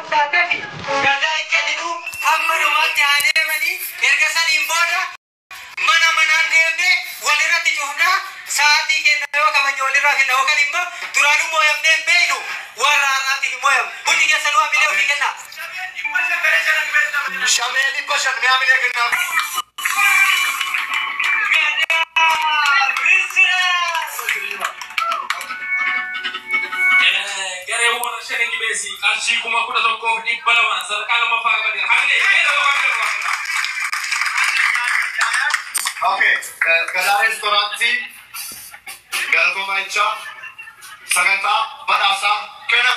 Gadaa hin kennitu hamma dhumaatti haa deemanii. Erga saniin booda mana manaan deemnee walirratti cufnaa. Sa'aatii kenna yoo kabajne walirraa kenna, yookaan immoo duraanuu mooyamnee hin beeknu, warra har'aatiin hin mooyamu. Hundi keessanuu hamilee ofii kennaa. Shamee 500 mee hamilee kennaaf. Garee warra Shanan Gibeesi qarshii 11,200 sadarkaa lammaffaa qabateera. Hamilee mee tokko hamilee tokko kennaa. Okay, Gadaa Reestooraantii galatoomaa jechaa sagantaa badhaasaa kana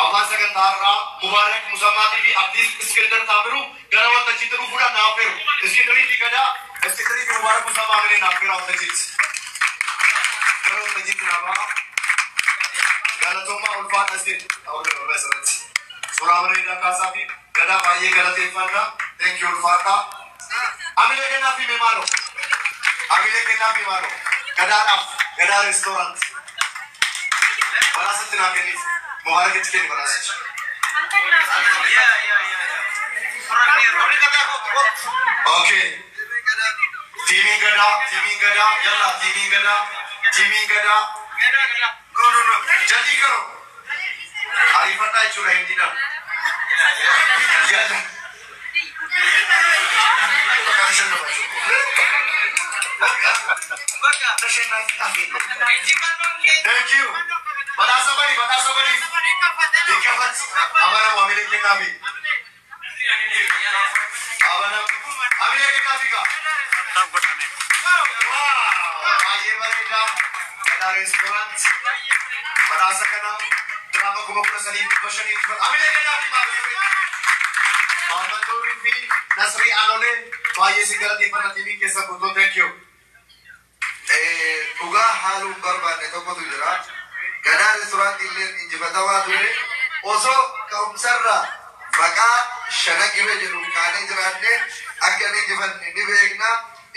abbaan sagantaa har'aa Mubaarak Musammaatii fi Artiist Iskindar Taamiruu gara waltajjiitti dhufuudhaan naaf feeru. Iskindarii fi Gadaa, Iskindarii fi Mubaarak Musammaa waliin naaf feera waltajjiitti. Gara waltajjiitti naa ba'a. Galatoomaa, ulfaadha isin. Asirratti. Suuraa bareedaa kaasaa fi Gadaa baay'ee galateeffannaa. Thank you, ulfaadhaa. Hamilee kennaa fi maaloo. Hamilee kennaa fi maaloo. Gadaadhaaf, Gadaa Reestooraant. Badhaasatti naa kenniif. Mubaarakitti kenni badhaasicha. Okay. Tiimiin Gadaa, tiimiin Gadaa, yalla, tiimiin Gadaa, tiimiin Gadaa. No, no, no. Jalli karo. Ariifadhaa jechuudha hindiidhaan. Yalla. ተሸነፋችሁ። ተሸናፊ። Thank you. Badhaasa bani, badhaasa bani. Hiikkafat. Abanam hamilee kennaafi. Abanam hamilee kennaafi kaa. Wow! Baay'ee bareedaa. Gadaa Reestooraant. Badhaasa kana diraama 13,500 hamilee kennaafi maal? Muhammad Nuurii fi Nasrii Anolee, baay'ee si galateeffannaa, tiimiin keessa guutuu, thank you. Dhugaa haaluu hin barbaanne tokkotu jira. Gadaa Reestooraantii illee injifatamaa ture. Osoo ka'umsarraa maqaa Shanan Gibee jedhu kaanee jiraanne akka inni injifanne ni beekna.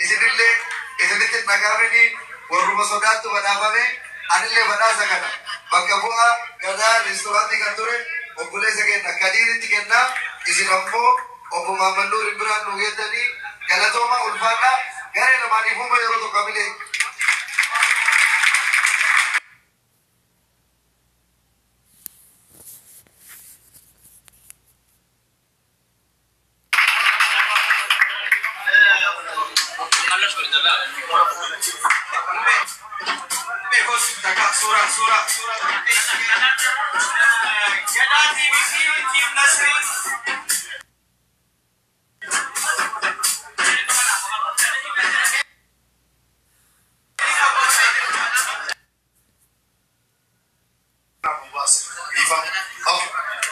Isinillee isinitti hin dhagahamini, warruma sodaattu badhaafame. Anillee badhaasa kana bakka bu'aa Gadaa Reestooraantii kan ture obboleessa keenya Kadiiritti kennaa. Isin ammoo obbo Mahammad Nuuri biraan nu geettanii galatooma, ulfaadhaa. Garee lamaaniifuu yeroo tokko hamilee. Suura, suura, suura. Gadaa TV fi Team Nasrii.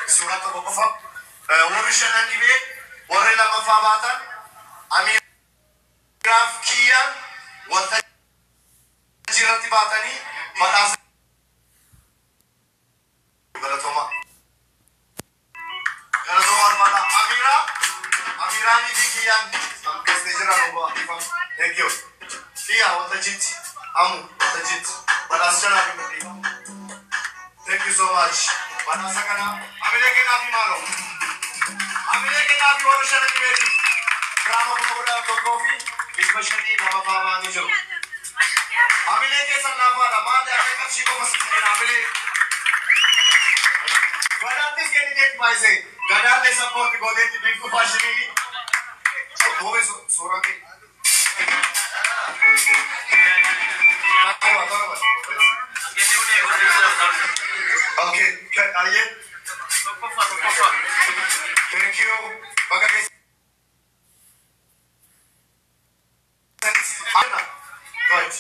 Suuraa tokko qofa. Warri Shanan Gibee warri lammaffaa baatan Amiiraaf Kiyyaan waltajjii irratti baatanii badhaasa galatooma. Galatooma, ulfaadha. Amiiraa, Amiiraanii fi Kiyyaan keessee jira roba ifam. Thank you. Kiyyaa waltajjiitti. Amu waltajjiitti. Badhaasa jalaa fi dhiifama. Thank you so much. Badhaasa kana hamilee kennaa fi maaloo. Hamilee kennaa fi warra Shanan Gibeetiif. Giraama 11,500 lammaffaa ba'anii jiru. Hamilee keessan laafaadha. Maali akka qarshii qofa sitti hamilee. Gadaattis kenniteetti baay'isee. Gadaallee support gooteetti Biiftuu Faashinii. Duubi suuraa kee. Torba, torba. Okay, ayyee. Thank you. Bakka keessa. Anna. Good.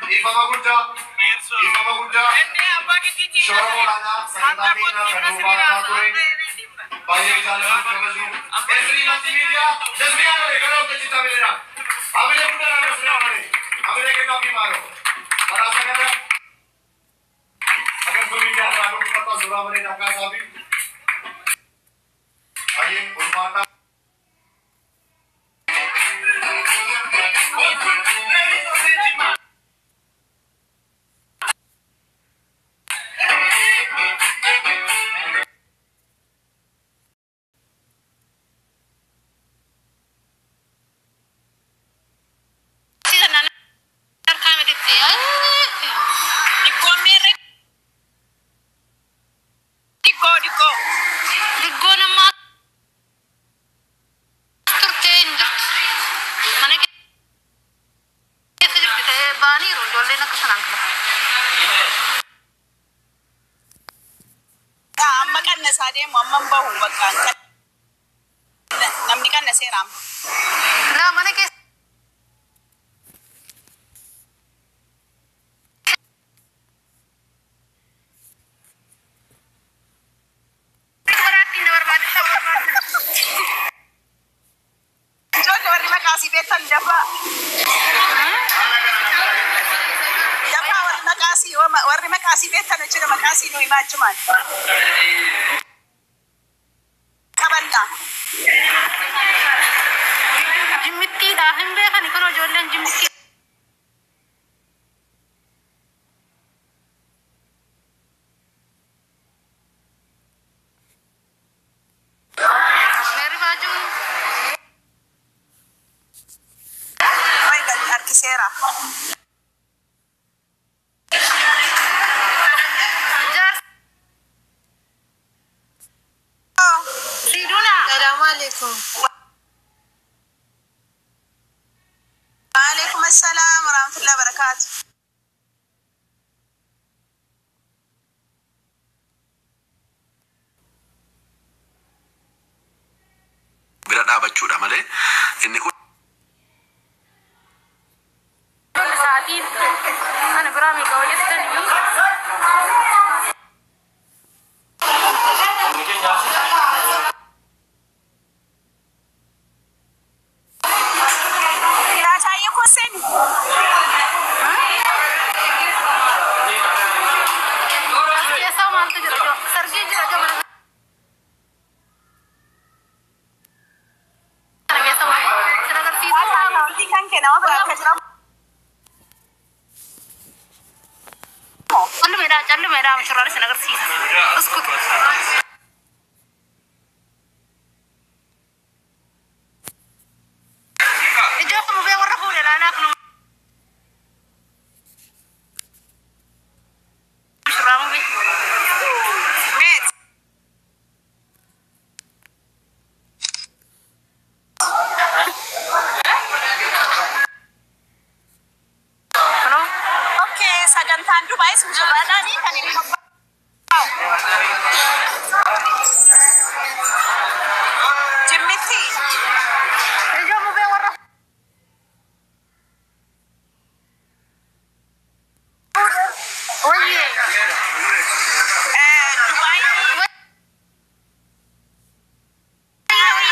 Dhiifama guddaa. Dhiifama guddaa. Shoora olaanaa sagantaa keenya kan nu baataa ture. Baay'ee jaalladhu, kabaju. Esri Multimedia. Nasrii Anolee gara hojjechiisaa hamileedha. Hamilee guddaadhaan Nasrii Anolee. Hamilee kennaa fi maaloo. Badhaasa kana Agartuu Miidiyaa irraa Suuraa bareedaa kaasaa fi baay'ee ulfaataa. Namni kan seeraam. Laa mana keessa. Ijoollee warri maqaasii beektan dafaa. Dafaa warri maqaasii warri maqaasii beektan jechuudha maqaasii nu himaa achumaan. Qabannaa. Jimmittiidha hin beekan kun ijoolleen jimmittii. Meerri baajuu. Wayi gadi harkiseera. Jaarsi Siiduna. Salaamu alaikum. Waalaikum assalaam warahmatullahi wabarakaatu. Bira dhaabachuudha malee inni kun Sa'aatiin kana biraa meeqa hojjettanii? Laataayyee koseen. As keessaa maaltu jira? Sargii jira joo mana kana keessa maal? Sin agarsiisu. Akkaawuntii kan kee nama biraa akka jiramu. Callumeedha callumeedha mushurraan sin agarsiisa. Uskutu. Ijoo kun bee warra fuudhe laanaa kun mushurraa mubee. Meet. Kunoo. Okay, sagantaan Dubaayis mushurraadhaanii kan inni qophaa'u. Jimmitti. Ijoo mubee warra fuudhe. Wayyee. Dubaayii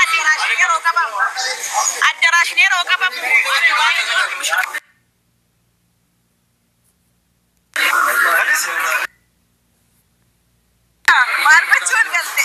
addaraashin yeroo qabamu. Addaraashin yeroo qabamu. Dubaayii mushurraa. Maal gochuun galte?